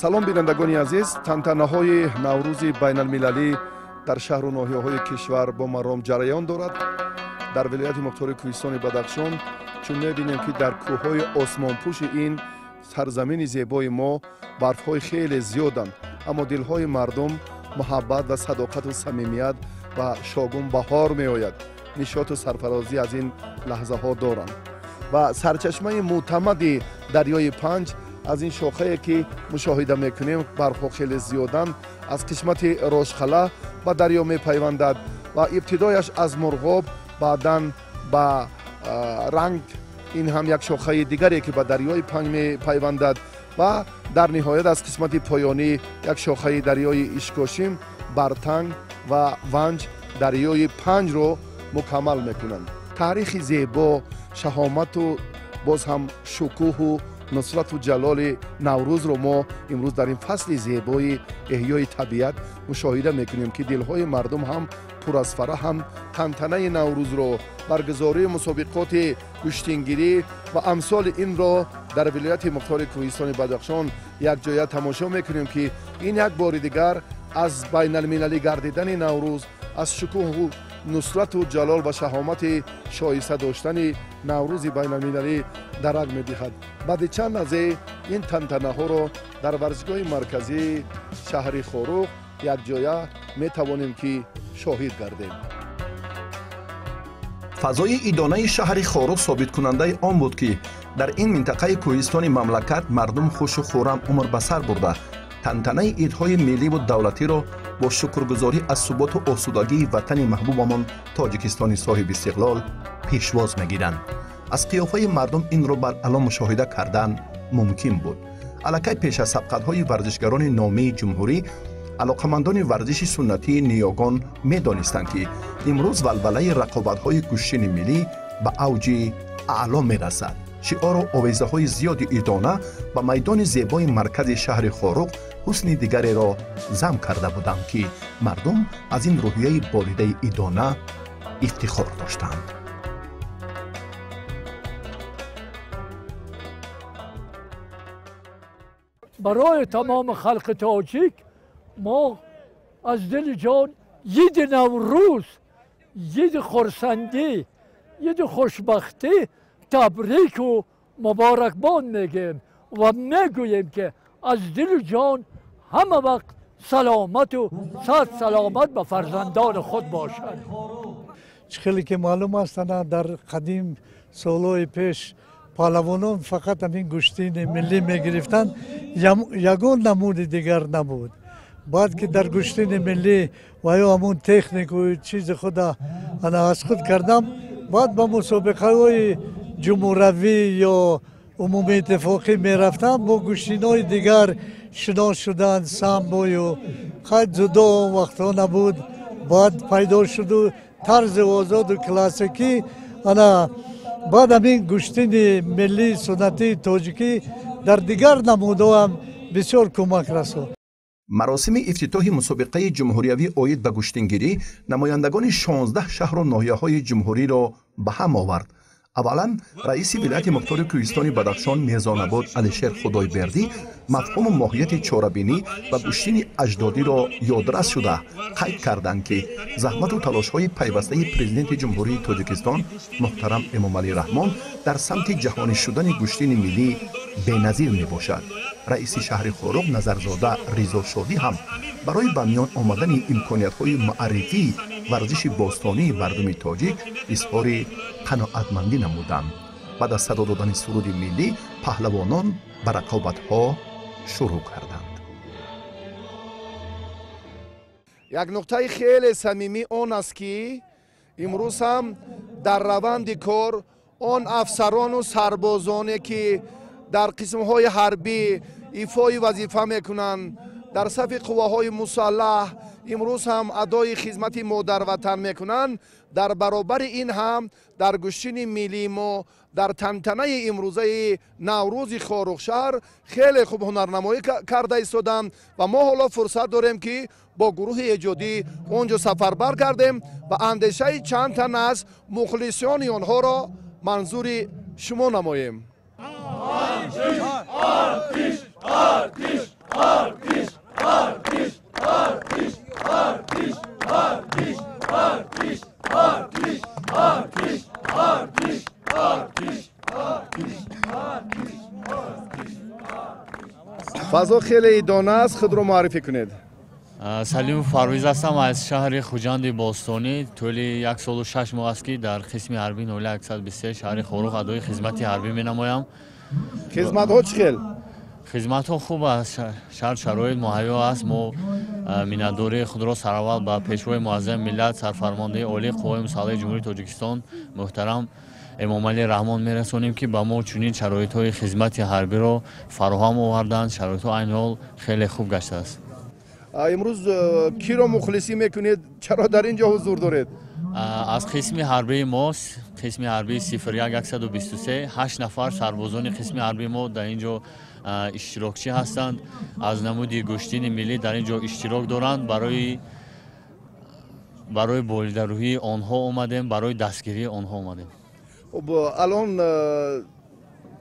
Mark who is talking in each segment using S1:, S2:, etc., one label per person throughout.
S1: Салом бинандагони азиз, тантанаҳои Наврӯзи байналмилалӣ дар шаҳру ноҳияҳои кишвар бо маром ҷараён дорад. Дар вилояти мухтори кӯҳистони Бадахшон чун мебинем, ки дар кӯҳҳои осмонпӯши ин сарзамини зебои мо барфҳои хеле зиёданд, аммо дилҳои мардум муҳаббат ва садоқату самимият ва шогун баҳор меояд, нишоту сарфарозӣ аз ин лаҳзаҳо доранд. Ва сарчашмаи мӯътамади дарёи Панҷ аз ин шохае ки мушоҳида мекунем, барфҳо хеле зиёданд, аз қисмати Рошхала ба дарё мепайвандад ва ибтидояш аз Мурғоб, баъдан ба Ранг, ин ҳам як шохаи дигаре ки ба дарёи Панҷ мепайвандад ва дар ниҳоят аз қисмати поёнӣ як шохаи дарёи Ишкошим, Бартанг ва Ванҷ дарёи Панҷро мукаммал мекунанд. Таърихи зебо, шаҳомату боз ҳам шукӯҳу нусрату ҷалоли Наврӯзро мо имрӯз дар ин фасли зебои эҳёи табиат мушоҳида мекунем, ки дилҳои мардум ҳам пур аз фараҳам. Тантанаи Наврӯзро, баргузории мусобиқоти гӯштингирӣ ва амсоли инро дар вилояти мухтори кӯҳистони Бадахшон якҷоя тамошо мекунем, ки ин як бори дигар аз байналмилалӣ гардидани Наврӯз, аз шукӯҳу нусрату ҷалол ва шаҳомати шоиста доштани Наврӯзи байналмилалӣ дарак медиҳад. Баъди чанд лаҳзе ин тантанаҳоро дар варзишгоҳи марказии шаҳри Хоруғ якҷоя метавонем ки шоҳид гардем.
S2: Фазои идонаи шаҳри Хоруғ собиткунандаи он буд, ки дар ин минтақаи кӯҳистони мамлакат мардум хушу хуррам умр ба сар бурда, тантанаи идҳои милливу давлатиро бо шукргузорӣ аз суботу осудагии ватани маҳбубамон Тоҷикистони соҳибистиқлол пешвоз мегиранд. Аз қиёфаи мардум инро баръало мушоҳида кардан мумкин буд. Аллакай пеш аз сабқатҳои варзишгарони номии ҷумҳурӣ алоқамандони варзиши суннатии ниёгон медонистанд, ки имрӯз валвалаи рақобатҳои гӯштини миллӣ ба авҷи аъло мерасад. Шиору овезаҳои зиёди идона ба майдони зебои маркази шаҳри Хоруғ ҳусни дигареро зам карда буданд, ки мардум аз ин рӯҳияи болидаи идона ифтихор доштанд.
S3: Барои тамоми халқи тоҷик мо аз дили ҷон иди Наврӯз, иди хурсандӣ, иди хушбахтӣ табрику муборакбон мегӯем ва мегӯем, ки аз дилу ҷон ҳама вақт саломату сад саломат ба фарзандони худ бошад.
S4: Чӣ хеле ки маълум аст, ана дар қадим солҳои пеш паҳлавонон фақат ҳамин гӯштини миллӣ мегирифтанд, ягон намуди дигар набуд. Баъд ки дар гӯштини миллӣ ва ё ҳамун технику чизи худа ана аз худ кардам, баъд ба мусобиқаҳои ҷумҳуравӣ ё умумии иттифоқӣ мерафтам, бо гӯштинҳои дигар шинос шуданд, самбою қайд ҷудо он вақтҳо набуд, баъд пайдо шуду тарзи озоду классикӣ. Ана баъд ҳамин гӯштини миллии суннатии тоҷикӣ дар дигар намудҳо ҳам бисёр кӯмак расонд.
S2: Маросими ифтитоҳи мусобиқаи ҷумҳуриявӣ оид ба гӯштингирӣ намояндагони 16 шаҳру ноҳияҳои ҷумҳуриро ба ҳам овард. Аввалан раиси вилояти мухтори кӯҳистони Бадахшон Мирзонабод Алишер Худойбердӣ мафҳуму моҳияти чорабинӣ ва гӯштини аҷдодиро ёдрас шуда қайд карданд, ки заҳмату талошҳои пайвастаи президенти Ҷумҳурии Тоҷикистон муҳтарам Эмомалӣ Раҳмон дар самти ҷаҳонӣ шудани гӯштини миллӣ беназир мебошад. Раиси шаҳри Хоруғ Назарзода Ризошодӣ ҳам барои ба миён омадани имкониятҳои муаррифии варзиши бостонии мардуми тоҷик изҳори қаноатмандӣ намуданд. Баъд аз садо додани суруди миллӣ паҳлавонон ба рақобатҳо шурӯъ карданд.
S1: Як нуқтаи хеле самимӣ он аст, ки имрӯз ҳам дар раванди кор он афсарону сарбозоне, ки дар қисмҳои ҳарбӣ ифои вазифа мекунанд, дар сафи қувваҳои мусаллаҳ имрӯз ҳам адои хизмати модарватан мекунанд, дар баробари ин ҳам дар гӯштини миллии мо дар тантанаи имрӯзаи Наврӯзи Хоруғшаҳр хеле хуб ҳунарнамоӣ карда истоданд. Ва мо ҳоло фурсат дорем, ки бо гурӯҳи эҷодӣ он ҷо сафарбар кардем ва андешаи чанд тан аз мухлисони онҳоро манзури шумо намоем.
S5: Артиш, артиш, артиш, артиш, артиш, артиш, артиш, артиш, артиш, артиш, артиш, артиш, артиш, артиш, артиш.
S1: Фазо хеле идона аст, худро муаррифӣ кунед.
S6: Салимов Парвиз ҳастам аз шаҳри Хуҷанди бостонӣ. Тӯли 1 солу 6 моҳ аст, ки дар қисми ҳарбии 0123 шаҳри Хоруғ адои хизмати ҳарбӣ менамоям.
S1: Хизматҳо чӣ хел?
S6: Хизматҳо хуб аст, шарт шароит муҳайё аст. Мо миннатдории худро сараввал ба Пешвои Муаззами миллат, Сарфармондаи Олии Қувваҳои Мусаллаҳи Ҷумҳурии Тоҷикистон муҳтарам Эмомалӣ Раҳмон мерасонем, ки ба мо чунин шароитҳои хизмати ҳарбиро фароҳам оварданд. Шароитҳо айни ҳол хеле хуб гаштааст.
S1: Имрӯз киро мухлисӣ мекунед? Чаро дар ин ҷо ҳузур доред?
S6: Аз қисми ҳарбии мо, қисми ҳарбии 01123, ҳашт нафар сарбозони қисми ҳарбии мо дар ин ҷо иштирокчӣ ҳастанд, аз намуди гӯштини миллӣ дар ин ҷо иштирок доранд. Барои болидарӯҳии онҳо омадем, барои дастгирии онҳо омадем.
S1: Хуб, алон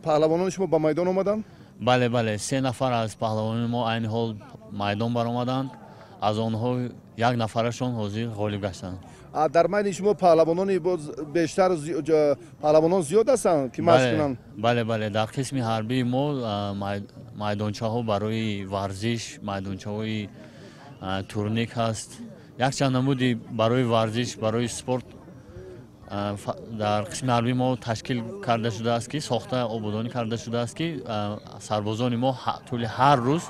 S1: паҳлавонони шумо ба майдон омаданд?
S6: Бале, се нафар аз паҳлавонони мо айни ҳол майдон баромаданд. Аз онҳо як нафарашон ҳозир ғолиб гаштанд.
S1: Дар майни шумо паҳлавонони боз бештар паҳлавонон зиёд ҳастанд, ки машқ кунанд?
S6: Бале, дар қисми ҳарбии мо майдончаҳо барои варзиш, майдончаҳои турник ҳаст, якчанд намуди барои варзиш, барои спорт дар қисми ҳарбии мо ташкил карда шудааст, ки сохта ободонӣ карда шудааст, ки сарбозони мо тӯли ҳар рӯз,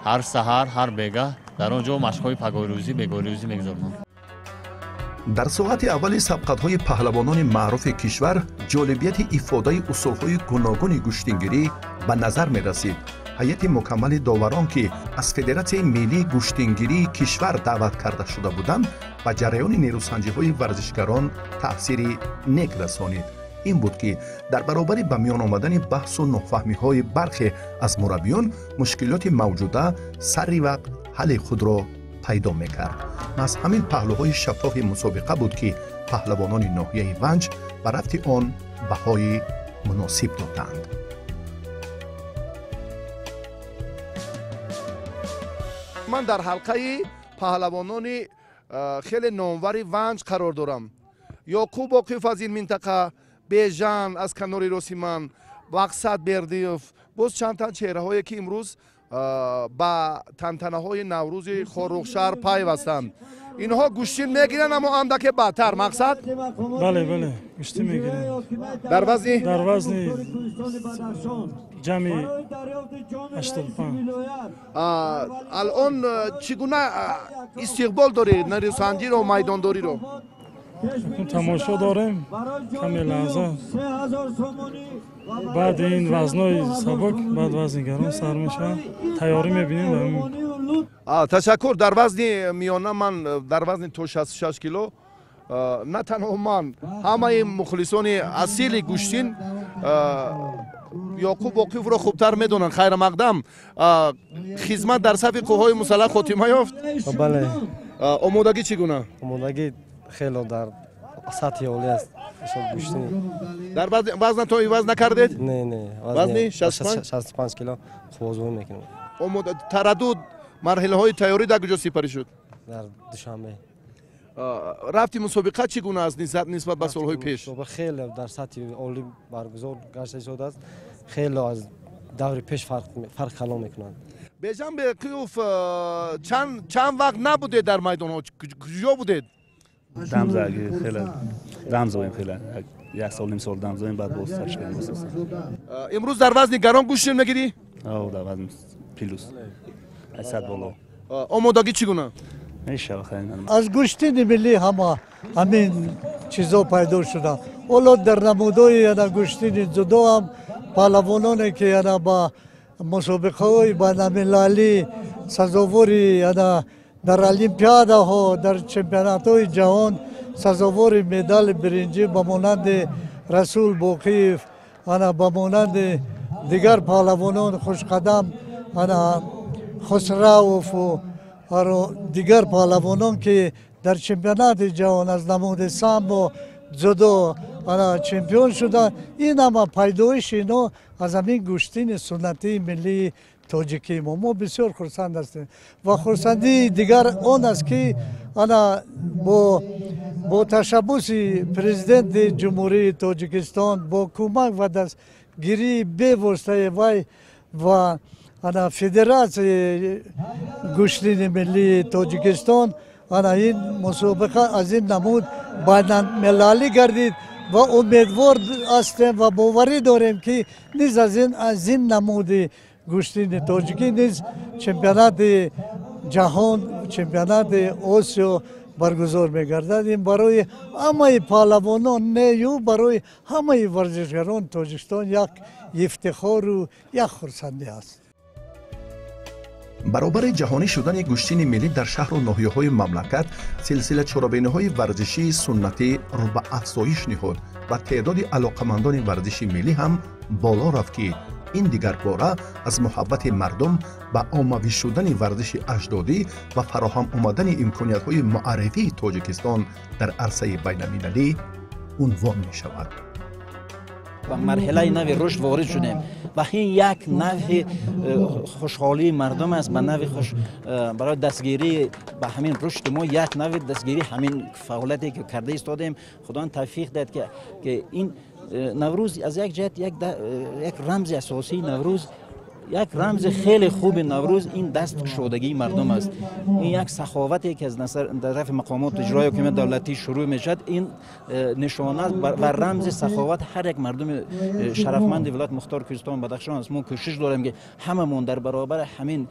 S6: ҳар саҳар, ҳар бегаҳ дар он ҷо машқҳои пагоҳирӯзӣ, бегоҳирӯзӣ мегузаронанд.
S2: Дар соати аввали сабқатҳои паҳлавонони маъруфи кишвар ҷолибияти ифодаи усулҳои гуногуни гӯштингирӣ ба назар мерасид. Ҳайати мукаммали доварон, ки аз Федератсияи миллии гӯштингирии кишвар даъват карда шуда буданд, ба ҷараёни нерӯсанҷиҳои варзишгарон таъсири нек расонид. Ин буд, ки дар баробари ба миён омадани баҳсу нофаҳмиҳои бархе аз мураббиён, мушкилоти мавҷуда сари вақт ҳалли худро пайдо мекард. Маҳз ҳамин паҳлӯҳои шаффофи мусобиқа буд, ки паҳлавонони ноҳияи Ванҷ ба рафти он баҳои муносиб доданд.
S1: Ман дар ҳалқаи паҳлавонони хеле номвари Ванҷ қарор дорам. Ёқуб Боқиев аз ин минтақа, Бежан аз канори рости ман, Мақсад Бердиев, боз чанд тан чеҳраҳое, ки имрӯз ба тантанаҳои Наврӯзи Хоруғшаҳр пайвастанд. Инҳо гӯштин мегиранд, аммо андаке баъдтар. Мақсад?
S7: Бале, гӯштин мегирем.
S1: Дар вазни?
S7: Дар вазни ҷамъи 85.
S1: Алон чӣ гуна истиқбол доред нерӯсанҷиро, майдондориро?
S7: Тамошо дорем каме лаҳза. Баъди ин вазнои сабук, баъд вазни гарон сар мешавад, тайёрӣ мебинем.
S1: Ташаккур. Дар вазни миёна ман, дар вазни то 66 кило, на танҳо ман, ҳамаи мухлисони асили гӯштин Ёқуб Боқиевро хубтар медонанд. Хайрамақдам. Хизмат дар сафи қувваҳои мусаллаҳ хотима ёфт?
S8: Бале.
S1: Омодагӣ чӣ гуна?
S8: Омодагӣ хело дар сатҳи олӣ аст. Гӯштини.
S1: Дар вазнатон иваз накардед?
S8: Не.
S1: Вазни 65?
S8: 65 кило хубозбонӣ мекунем.
S1: Тараддуд, марҳилаҳои тайёрӣ дар куҷо сипарӣ шуд?
S8: Дар Душанбе.
S1: Рафти мусобиқа чӣ гуна аст нисбат ба солҳои пеш?
S8: Хеле дар сатҳи олӣ баргузор гашта истодааст, хеле аз даври пеш фарқ калон мекунанд.
S1: Бежан Беқиев, чанд вақт набудед дар майдонҳо? Куҷо будед?
S9: Дам заги, хеле дам заем, хеле як сол, ним сол дам заем, баъд боз сар шудем.
S1: Имрӯз дар вазни гарон гӯштин мегирӣ?
S9: Ав, дар вазни плюс 800 боло.
S1: Омодагӣ чӣ гуна?
S9: Мешавад.
S4: Аз гӯштини миллӣ ҳама ҳамин чизо пайдо шуданд. Ҳоло дар намудҳои ана гӯштини ҷудо ҳам паҳлавононе ки ана ба мусобиқаҳои байналмилалӣ сазовори ана дар олимпиадаҳо, дар чемпионатҳои ҷаҳон сазовори медали биринҷӣ ба монанди Расул Боқиев, ана ба монанди дигар паҳлавонон Хушқадам, ана Хусравову дигар паҳлавонон ки дар чемпионати ҷаҳон аз намуди самбо, ҷудо ана чемпион шуданд, ин ҳама пайдоиши ино аз ҳамин гӯштини суннатии миллии тоҷикии мо. Мо бисёр хурсанд ҳастем ва хурсандии дигар он аст ки ана бо ташаббуси президенти Ҷумҳурии Тоҷикистон, бо кӯмак ва дастгирии бевоситаи вай ва ана федератсияи гӯштини миллии Тоҷикистон ана ин мусобиқа аз ин намуд байналмилалӣ гардид ва умедвор ҳастем ва боварӣ дорем ки низ аз ин намуди гӯштини тоҷикӣ низ чемпионати ҷаҳон, чемпионати Осиё баргузор мегардад. Ин барои ҳамаи паҳлавонон не ю барои ҳамаи варзишгарони Тоҷикистон як ифтихору як хурсандӣ аст.
S2: Баробари ҷаҳонӣ шудани гӯштини миллӣ дар шаҳру ноҳияҳои мамлакат, силсила чорабиниҳои варзишии суннатӣ рӯ ба афзоиш ниҳод ва теъдоди алоқамандони варзиши миллӣ ҳам боло рафт, ки ин дигарбора аз муҳаббати мардум ба оммавӣ шудани варзиши аҷдодӣ ва фароҳам омадани имкониятҳои муаррифии Тоҷикистон дар арсаи байналмилалӣ унвон мешавад.
S10: Ба марҳилаи нави рушд ворид шудем ва ин як навъи хушҳолии мардум аст, ба нави хуш барои дастгирӣ ба ҳамин рушди мо, як нави дастгирӣ ҳамин фаъолияте ки карда истодем. Худованд тавфиқ дад ки ин Наврӯз аз як ҷиҳат як рамзи асосии Наврӯз, як рамзи хеле хуби Наврӯз ин даст кушодагии мардум аст. Ин як саховате ки аз тарафи мақомот иҷрои ҳокимияти давлатӣ шурӯъ мешавад, ин нишона ва рамзи саховат ҳар як мардуми шарафманди вилояти мухтори Кӯҳистони Бадахшон аст. Мо кӯшиш дорем ки ҳамамон дар баробари ҳамин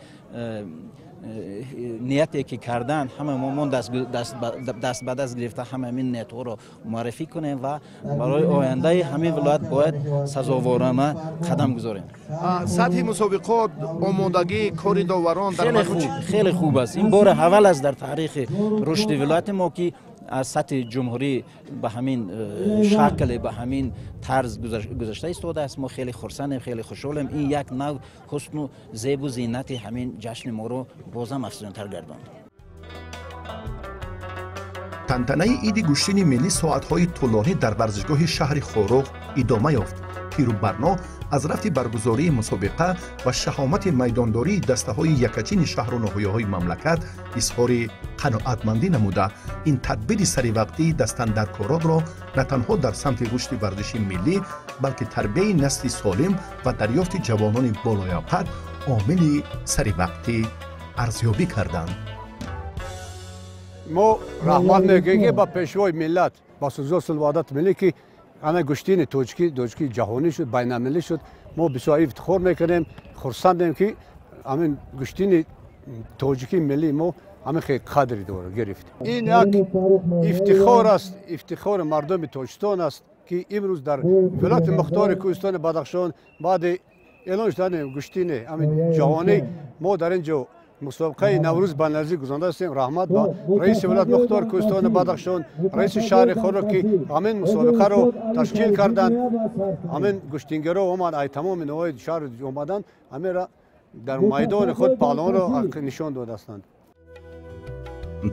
S10: нияте ки кардан, ҳамамон даст ба даст гирифта ҳама ҳамин ниятҳоро муаррифӣ кунем ва барои ояндаи ҳамин вилоят бояд сазоворона қадам гузорем.
S1: Сатҳи мусобиқот, омодагӣ, кори доварон
S10: хеле хуб аст. Ин бори аввал аст дар таърихи рушди вилояти мо ки аз сатҳи ҷумҳурӣ ба ҳамин шакл, ба ҳамин тарз гузашта истодааст. Мо хеле хурсандем, хеле хушҳолем. Ин як нав ҳусну зебу зинати ҳамин ҷашни моро бозам афзунтар гардонд.
S2: Тантанаи иди гӯштини миллӣ соатҳои тӯлонӣ дар варзишгоҳи шаҳри Хоруғ идома ёфт. Пиру барно аз рафти баргузории мусобиқа ва шаҳомати майдондории дастаҳои якачини шаҳру ноҳияҳои мамлакат изҳори қаноатмандӣ намуда, ин тадбири саривақтии дастандаркоронро на танҳо дар самти рушди варзиши миллӣ, балки тарбияи насли солим ва дарёфти ҷавонони болояқат омили саривақтӣ арзёбӣ карданд.
S11: Мо раҳмат мегӯем ки ба пешвои миллат, ба сулҳу сулҳу ваҳдати миллӣ, ки ана гӯштини тоҷикӣ ҷаҳонӣ шуд, байналмилалӣ шуд. Мо бисёр ифтихор мекунем, хурсандем ки ҳамин гӯштини тоҷикии миллии мо ҳамин хеле қадри дора гирифт. Ин як ифтихор аст, ифтихори мардуми Тоҷикистон аст ки имрӯз дар вилояти мухтори Кӯҳистони Бадахшон баъди эълон шудани гӯштини ҳамин ҷаҳонӣ мо дар ин ҷо мусобиқаи Наврӯз байналмилалӣ гузаронда ҳастем. Раҳмат ба раиси вилояти мухтори Кӯҳистони Бадахшон, раиси шаҳри Хоруғ ки ҳамин мусобиқаро ташкил карданд. Ҳамин гӯштингаро омад, ай тамоми ноҳияи шаҳр омаданд, ҳаминро дар майдони худ паҳлавонро нишон додастанд.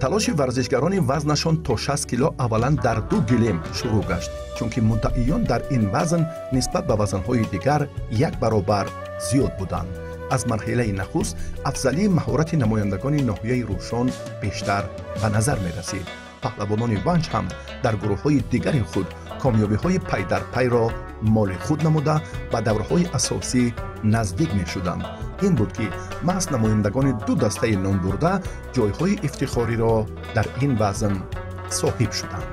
S2: Талоши варзишгарони вазнашон то 60 кило аввалан дар ду гилем шурӯъ гашт, чунки муддаиён дар ин вазн нисбат ба вазнҳои дигар як баробар зиёд буданд. Аз марҳилаи нахуст афзалии маҳорати намояндагони ноҳияи Рӯшон бештар ба назар мерасид. Паҳлавонони Ванҷ ҳам дар гурӯҳҳои дигари худ комёбиҳои пайдарпайро моли худ намуда ба даврҳои асосӣ наздик мешуданд. Ин буд ки маҳз намояндагони ду дастаи номбурда ҷойҳои ифтихориро дар ин вазн соҳиб шуданд.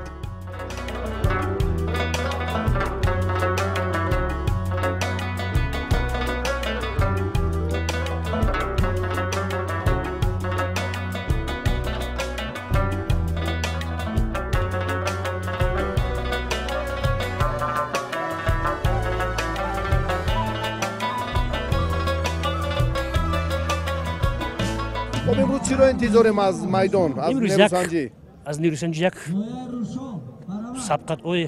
S1: Имрӯз чиро интизорем аз майдон, аз нерӯсанҷӣ?
S12: Аз нерӯсанҷӣ як сабқатҳои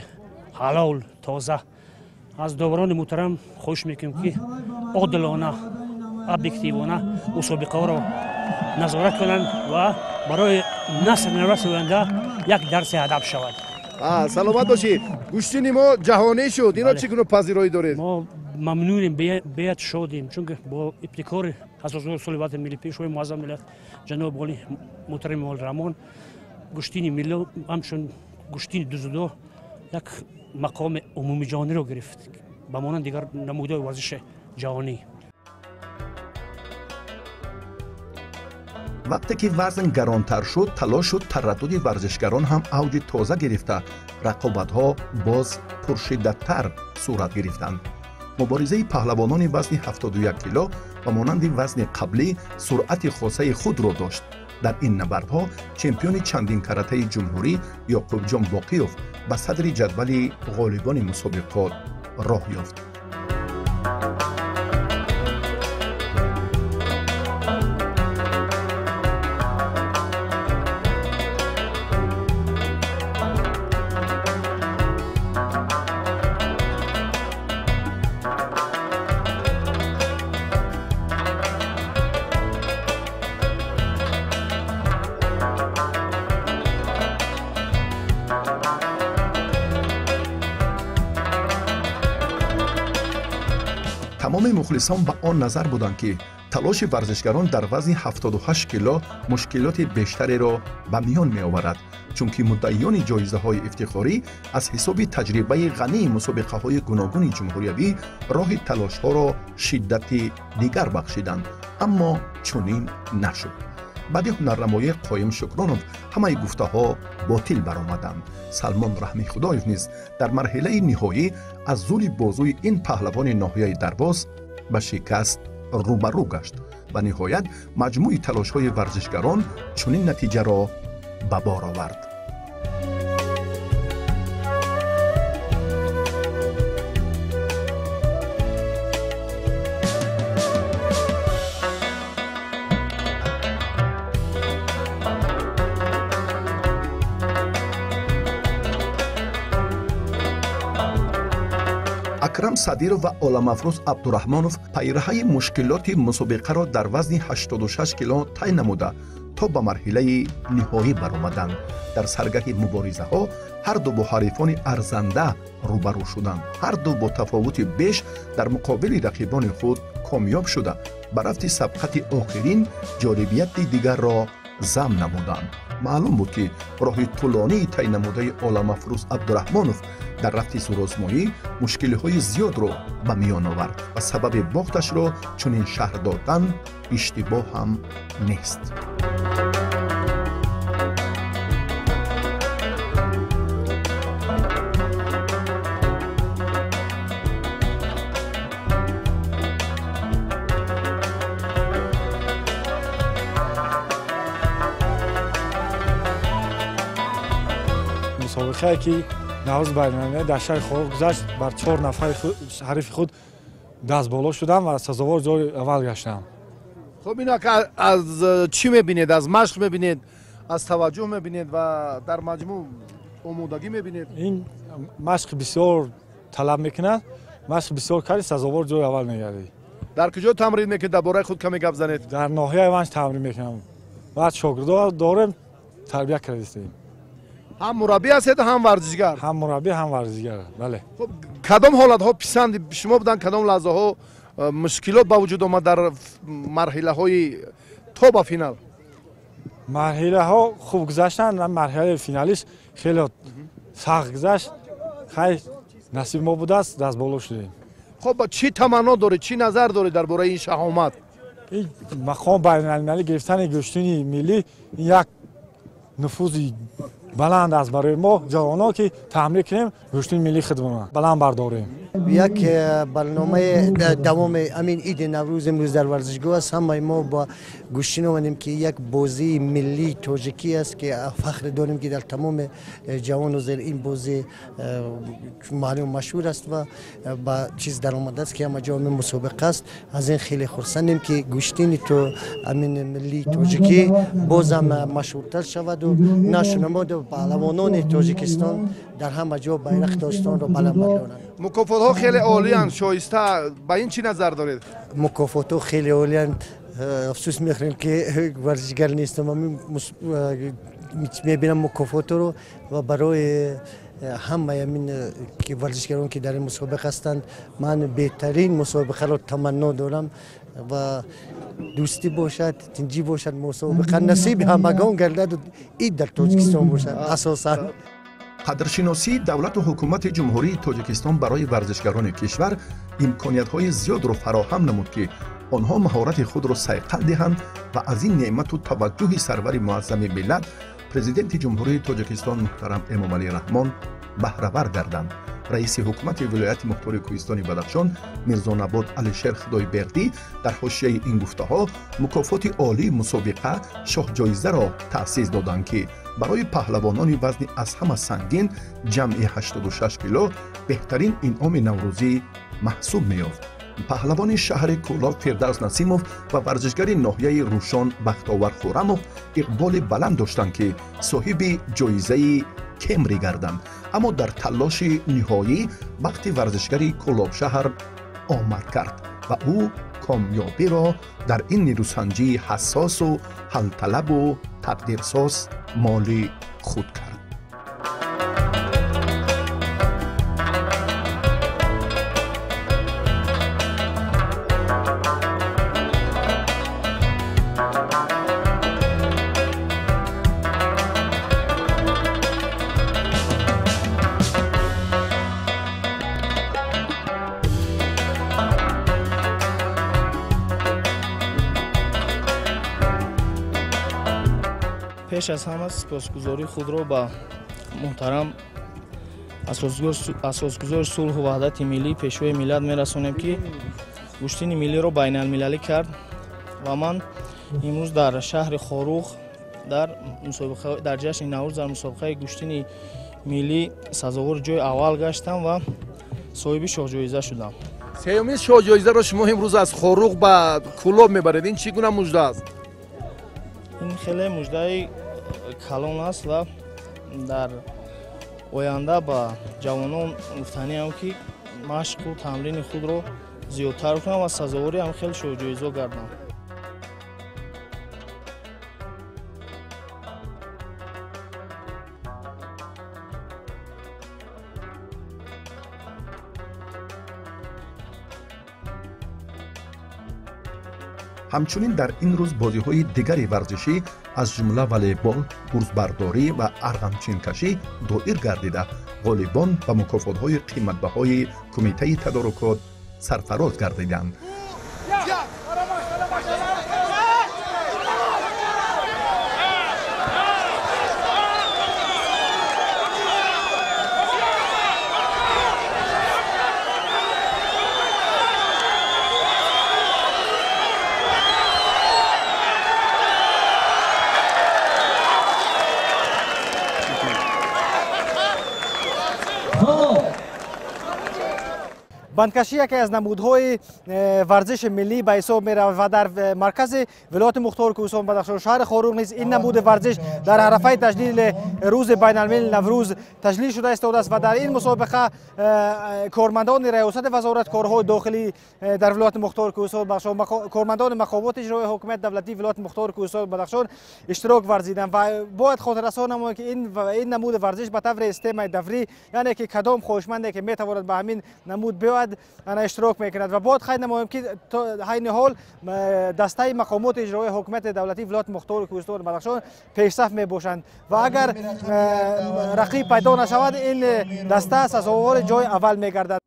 S12: ҳалол, тоза. Аз доварони муҳтарам хоҳиш мекунем, ки одилона, объективона мусобиқаҳоро назорат кунанд ва барои насли навраси оянда як дарси адаб шавад.
S1: Саломат бошӣ. Гӯштини мо ҷаҳонӣ шуд, ино чӣ гуна пазироӣ доред?
S12: Мо мамнунем, беяд шодем, чунки бо ибтикори асосгузори сулҳу ваҳдати миллӣ, пешвои муаззами миллат, ҷаноби олӣ муҳтарам Эмомалӣ Раҳмон, гӯштини миллӣ ҳамчун гӯштини дузудо як мақоми умумиҷаҳониро гирифт, ба монанди дигар намудҳои варзиши ҷаҳонӣ.
S2: Вақте ки вазн гаронтар шуд, талошу тараддуди варзишгарон ҳам авҷи тоза гирифта, рақобатҳо боз пуршиддаттар сурат гирифтанд. Муборизаи паҳлавонони вазни 71 кило ба монанди вазни қаблӣ суръати хосаи худро дошт. Дар ин набардҳо чемпиони чандинкаратаи ҷумҳурӣ Ёқубҷон Боқиёв ба садри ҷадвали ғолибони мусобиқот роҳ ёфт. Тамоми мухлисон ба он назар буданд, ки талоши варзишгарон дар вазни 78 кило мушкилоти бештареро ба миён меоварад, чунки муддаиёни ҷоизаҳои ифтихорӣ аз ҳисоби таҷрибаи ғании мусобиқаҳои гуногуни ҷумҳуриявӣ роҳи талошҳоро шиддати дигар бахшиданд. Аммо чунин нашуд. Баъди ҳунарнамоии Қоим Шукронов ҳамаи гуфтаҳо ботил баромаданд. Салмон Раҳмихудоев низ дар марҳилаи ниҳоӣ аз зури бозуи ин паҳлавони ноҳияи Дарвоз ба шикаст рӯбарӯ гашт ва ниҳоят маҷмӯи талошҳои варзишгарон чунин натиҷаро ба бор овард. Акрам Садиров ва Оламафрӯз Абдураҳмонов пайраҳаи мушкилоти мусобиқаро дар вазни 86 кило тай намуда, то ба марҳилаи ниҳоӣ баромаданд. Дар саргаҳи муборизаҳо ҳарду бо ҳарифони арзанда рӯбарӯ шуданд. Ҳарду бо тафовути беш дар муқобили рақибони худ комёб шуда, ба рафти сабқати охирин ҷолибияти дигарро зам намуданд. Маълум буд, ки роҳи тӯлонии тай намудаи Оламафрӯз Абдураҳмонов дар рафти зӯрозмоӣ мушкилиҳои зиёдро ба миён овард ва сабаби бохташро чунин шарҳ додан иштибоҳ ҳам нест.
S13: Мусобиқае ки Наврӯзи байналмилалӣ дар шаҳри Хоруғ гузашт, бар 4 нафари ҳарифи худ даст боло шудам ва сазовор ҷои аввал гаштам.
S1: Хуб, ино аз чӣ мебинед? Аз машқ мебинед, аз таваҷҷӯҳ мебинед ва дар маҷмӯъ омодагӣ мебинед?
S13: Ин машқ бисёр талаб мекунад, машқ бисёр карди, сазовор ҷои аввал мегардӣ.
S1: Дар куҷо тамрин мекунед? Дар бораи худ каме гап занед.
S13: Дар ноҳияи Ванҷ тамрин мекунам. Баъд шогирдо дорем, тарбия кардистем.
S1: Ҳам мураббӣ ҳастед, ҳам варзишгар?
S13: Ҳам мураббӣ, ҳам варзишгар, бале.
S1: Хуб, кадом ҳолатҳо писанди шумо буданд, кадом лаҳзаҳо мушкилот ба вуҷуд омад дар марҳилаҳои то ба финал?
S13: Марҳилаҳо хуб гузаштанд, марҳилаи финалиш хеле сахт гузашт. Хай, насиби мо будааст, даст боло шудем.
S1: Хуб, чӣ таманно доред, чӣ назар доред дар бораи ин шаҳомат?
S13: Ин мақом байналмилалӣ гирифтани гӯштини миллӣ як нуфузи Баланд аст барои мо ҷавонон ки таъмир кунем гӯштини миллии худмонро баланд бардорем.
S14: Як барномаи давоми ҳамин иди Наврӯз имрӯз дар варзишгоҳ аст. Ҳамаи мо бо гӯштин омадем ки як бозии миллии тоҷикӣ аст ки фахр дорем ки дар тамоми ҷавону зер ин бозӣ маълум машҳур аст ва ба чиз даромадааст ки ҳама ҷо мусобиқа аст. Аз ин хеле хурсандем ки гӯштини то ҳамин миллии тоҷикӣ бозам машҳуртар шаваду нашунамоду паҳлавонони Тоҷикистон дар ҳама ҷо байрақи Тоҷикистонро баланд бардоранд.
S1: Мукофотҳо хеле олиянд, шоиста. Ба ин чӣ назар доред?
S14: Мукофотҳо хеле олиянд. Афсӯс мехӯрем ки варзишгар нестам. Мебинам мукофотро ва барои ҳамаи ҳамин варзишгарон ки дар ин мусобиқа ҳастанд ман беҳтарин мусобиқаро таманно дорам ва дӯстӣ бошад, тинҷӣ бошад, мусобиқа насиби ҳамагон гардад, ид дар Тоҷикистон бошад асосан.
S2: Қадршиносии давлату ҳукумати Ҷумҳурии Тоҷикистон барои варзишгарони кишвар имкониятҳои зиёдро фароҳам намуд ки онҳо маҳорати худро сайқал диҳанд ва аз ин неъмату таваҷҷӯҳи сарвари муаззами миллат, Президенти Ҷумҳурии Тоҷикистон муҳтарам Эмомалӣ Раҳмон баҳравар гарданд. Раиси ҳукумати вилояти мухтори кӯҳистони Бадахшон Мирзонабод Алишер Худойбердӣ дар ҳошияи ин гуфтаҳо мукофоти олии мусобиқа шоҳҷоизаро таъсис доданд ки барои паҳлавонони вазни аз ҳама сангин ҷамъи 86 кило беҳтарин инъоми наврӯзӣ маҳсуб меёфт. Паҳлавони шаҳри Кӯлоб Фирдавс Насимов ва варзишгари ноҳияи Рӯшон Бахтовар Хӯрамов иқболи баланд доштанд ки соҳиби ҷоизаи кемри гарданд, аммо дар таллоши ниҳоӣ вақти варзишгари Кӯлобшаҳр омад кард ва ӯ комёбиро дар ин нерӯсанҷии ҳассосу ҳалталабу тақдирсоз моли худ кард.
S15: Пеш аз ҳама сипосгузории худро ба муҳтарам асосгузори сулҳу ваҳдати миллӣ, пешвои миллат мерасонем ки гӯштини миллиро байналмилалӣ кард ва ман имрӯз дар шаҳри Хоруғ дар ҷашни Наврӯз дар мусобиқаи гӯштини миллӣ сазовори ҷои аввал гаштам ва соҳиби шоҳҷоиза шудам.
S1: Сеюмин шоҳҷоизаро шумо имрӯз аз Хоруғ ба Кӯлоб мебаред. Ин чӣ гуна мужда аст?
S15: Ин хеле муждаи калон аст ва дар оянда ба ҷавонон гуфтаниам ки машқу тамрини худро зиёдтар кунам ва сазовори ҳам хеле шоҳҷоизо гардам.
S2: Ҳамчунин дар ин рӯз бозиҳои дигари варзишӣ аз ҷумла волейбол, гурзбардорӣ ва арғамчинкашӣ доир гардида, ғолибон ба мукофотҳои қиматбаҳои кумитаи тадорукот сарфароз гардиданд.
S16: Бандкашӣ яке аз намудҳои варзиши миллӣ ба ҳисоб меравад ва дар маркази вилояти мухтори кӯҳистони Бадахшон шаҳри Хоруғ низ ин намуди варзиш дар арафаи таҷлили рӯзи байналмилали Наврӯз таҷлил шуда истодааст ва дар ин мусобиқа кормандони раёсати вазорати корҳои дохилӣ дар вилояти мухтори кӯҳистони Бадахшон, кормандони мақомоти иҷроии ҳокимияти давлатии вилояти мухтори кӯҳистони Бадахшон иштирок варзиданд ва бояд хотиррасон намоем ки ин намуди варзиш ба таври системаи даврӣ, яъне ки кадом хоҳишманде ки метавонад ба ҳамин намуд биёяд иштирок мекунад ва бояд қайд намоем ки ҳайни ҳол дастаи мақомоти иҷроии ҳокимияти давлатии вилояти мухтори кӯҳистони Бадахшон пешсаф мебошанд ва агар рақиб пайдо нашавад ин даста сазовори ҷои аввал мегардад.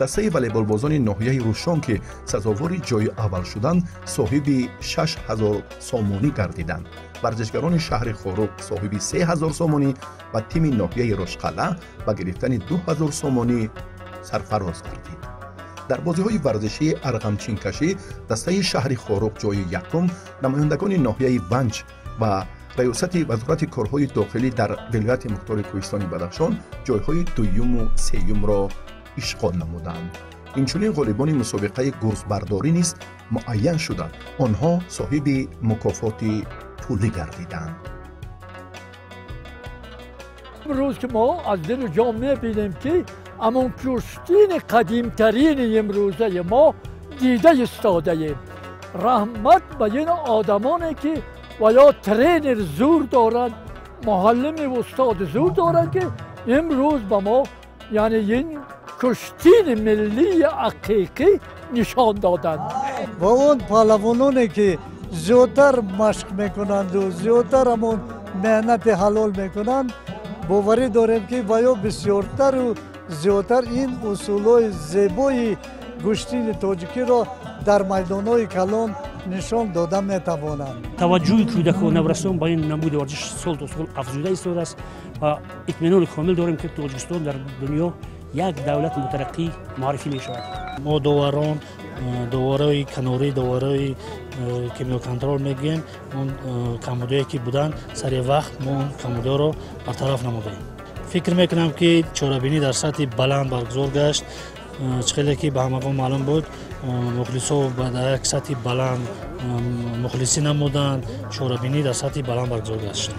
S2: Дастаи волейболбозони ноҳияи Рӯшон, ки сазовори ҷои аввал шуданд, соҳиби 6000 сомонӣ гардиданд. Варзишгарони шаҳри Хоруғ соҳиби 3000 сомонӣ ва тими ноҳияи Рошқалъа ба гирифтани 2000 сомонӣ сарфароз гардид. Дар бозиҳои варзишии арғамчинкашӣ дастаи шаҳри Хоруғ ҷои якум, намояндагони ноҳияи Ванҷ ва раёсати вазорати корҳои дохилӣ дар вилояти мухтори кӯҳистони Бадахшон ҷойҳои дуюму сеюмро ишғол намуданд. Инчунин ғолибони мусобиқаи гурзбардорӣ низ муайян шуданд. Онҳо соҳиби мукофоти пулӣ гардиданд.
S3: Имрӯз ки мо аз дилу ҷон мебинем, ки ҳамон кӯштини қадимтарини имрӯзаи мо дида истодаем. Раҳмат ба ин одамоне, ки ва ё тренер зур доранд, муаллими устоди зур доранд, ки имрӯз ба мо яъне ин куштини миллии ҳақиқӣ нишон доданд.
S4: Ва он паҳлавононе, ки зиёдтар машқ мекунанду зиёдтар ҳамон меҳнати ҳалол мекунанд, боварӣ дорем, ки ва ё бисёртару зиёдтар ин усулҳои зебои гӯштини тоҷикиро дар майдонҳои калон нишон дода метавонанд.
S12: Таваҷҷӯҳи кӯдакон, наврасон ба ин намуди варзиш сол то сол афзуда истодааст ва итминони комил дорем, ки Тоҷикистон дар дунё як давлати мутараққӣ муаррифӣ мешавад.
S17: Мо доварон, доварои канорӣ, доварои кимиёконтрол мегӯем, он камбудое ки буданд, сари вақт мо он камбудоро бартараф намудаем. Фикр мекунам, ки чорабинӣ дар сатҳи баланд баргузор гашт. Чӣ хеле ки ба ҳамагон маълум буд, мухлисо дар як сатҳи баланд мухлисӣ намуданд, чорабинӣ дар сатҳи баланд баргузор гашт.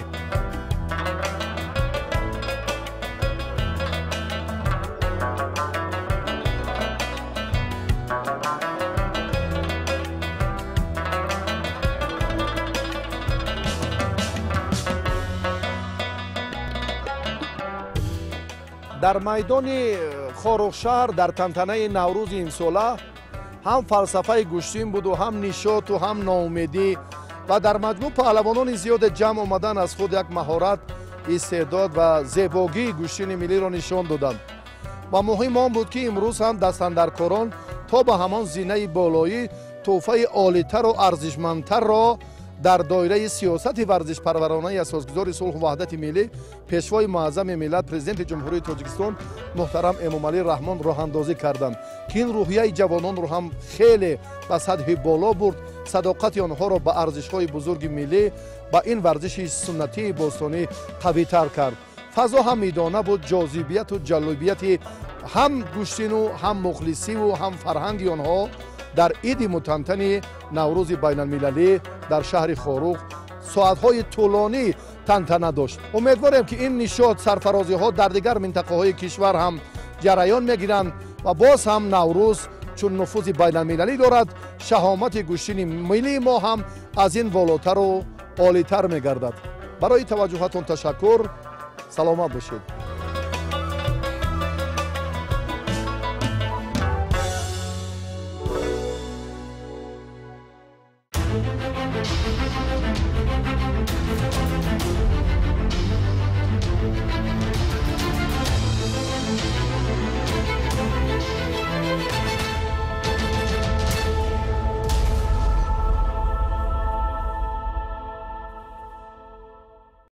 S1: Дар майдони Хоруғшаҳр дар тантанаи Наврӯзи имсола ҳам фалсафаи гӯштин буду, ҳам нишоту, ҳам ноумедӣ ва дар маҷмӯъ паҳлавонони зиёде ҷамъ омадан аз худ як маҳорат, истеъдод ва зебогии гӯштини миллиро нишон доданд. Ва муҳим он буд, ки имрӯз ҳам дастандаркорон то ба ҳамон зинаи болоӣ тӯҳфаи олитару арзишмандтарро дар доираи сиёсати варзишпарваронаи асосгузори сулҳу ваҳдати миллӣ, пешвои муаззами миллат, президенти Ҷумҳурии Тоҷикистон муҳтарам Эмомалӣ Раҳмон роҳандозӣ карданд, ки ин рӯҳияи ҷавононро ҳам хеле ба сатҳи боло бурд, садоқати онҳоро ба арзишҳои бузурги миллӣ, ба ин варзиши суннатии бостонӣ қавитар кард. Фазо ҳам идона буд, ҷозибияту ҷаллобияти ҳам гӯштину, ҳам мухлисиву, ҳам фарҳанги онҳо дар иди мутантани Наврӯзи байналмилалӣ дар шаҳри Хоруғ соатҳои тӯлонӣ тантана дошт. Умедворем, ки ин нишот, сарфарозиҳо дар дигар минтақаҳои кишвар ҳам ҷараён мегиранд ва боз ҳам Наврӯз чун нуфузи байналмилалӣ дорад, шаҳомати гӯштини миллии мо ҳам аз ин волотару олитар мегардад. Барои таваҷҷӯҳатон ташаккур. Саломат бошед.